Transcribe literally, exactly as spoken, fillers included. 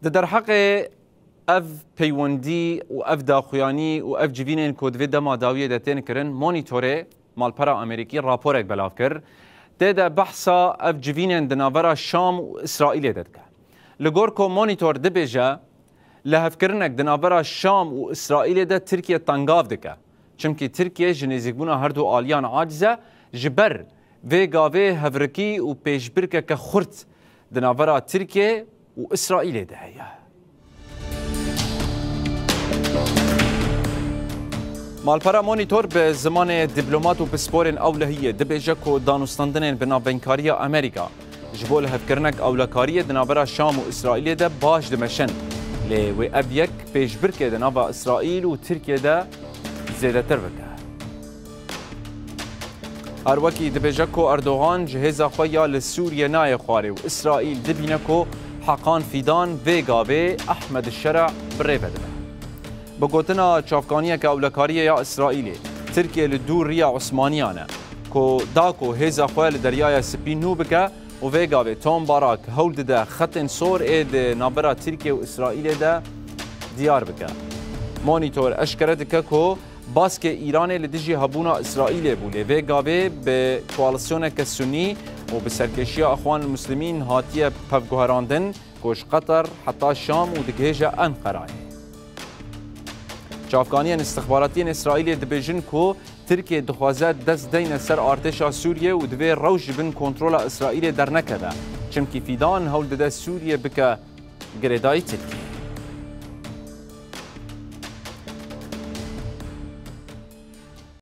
Di derheqê ev peywendî û ev daxuyanî û ev civînên ku di vê dema dawiyê de tên kirin, Monitorê malpera Amerîkî raporek belav kir. Tê de behsa ev civînên di navbera Şam û Îsraîlê de dike. Li gor ku Monitor dibêje, lihevkirinek di navbera Şam û Îsraîlê de Tirkiye tengav dike. Çimkî Tirkiye ji nêzîkbûna herdu aliyan aciz e, ji ber vê gavê hevrikî û pêşbirkeke xurt di navbera Tirkiye û Îsraîlê de heye. Malpera Monitor bi zimanê dîplomat û pisporên ewlehiyê dibêje ku danûstandinên bi navbenkariya Amerîka ji bo lihevkirinek ewlekariyê di navbera Şam û Îsraîlê de baş dimeşin. Lê wê ev yek pêşbirkê di nava Îsraîl û Tirkiye de zêdetir bike. Her wekî dibêje ku Erdogan ji hêza xwe ya li Sûriye nayê xwarê û Îsraîl dibîne ku Hakan Fîdan vê gavê Ehmed Şera bi rê ve dibe. Bi gotina çavkaniyeke ewlekariyê ya Îsraîlê, Tirkiye li dû riya Osmaniyan e ku da ku hêza xwe li Deryaya Spî nû bike û vê gavê Tom Barak hewl dide xetên sor ê di navbera Tirkiye û Îsraîlê de diyar bike. Monitor eşkere dike ku baskê Îranê li dijî hebûna Îsraîlê bû, lê vê gavê bi koalîsyoneke sunî û bi serkêşiya Exwan Muslimîn hatiye pevguherandin ku ji Qeter heta Şam û digihêje Enqerayê. Çavkaniyên istixbaratiyên Îsraîlê dibêjin ku Tirkiye dixwaze dest deyne ser artêşa Sûriye û divê rewş ji bin kontrola Îsraîlê dernekeve, çimkî Fîdan hewl dide Sûriye bike girêdayî Tirkiye.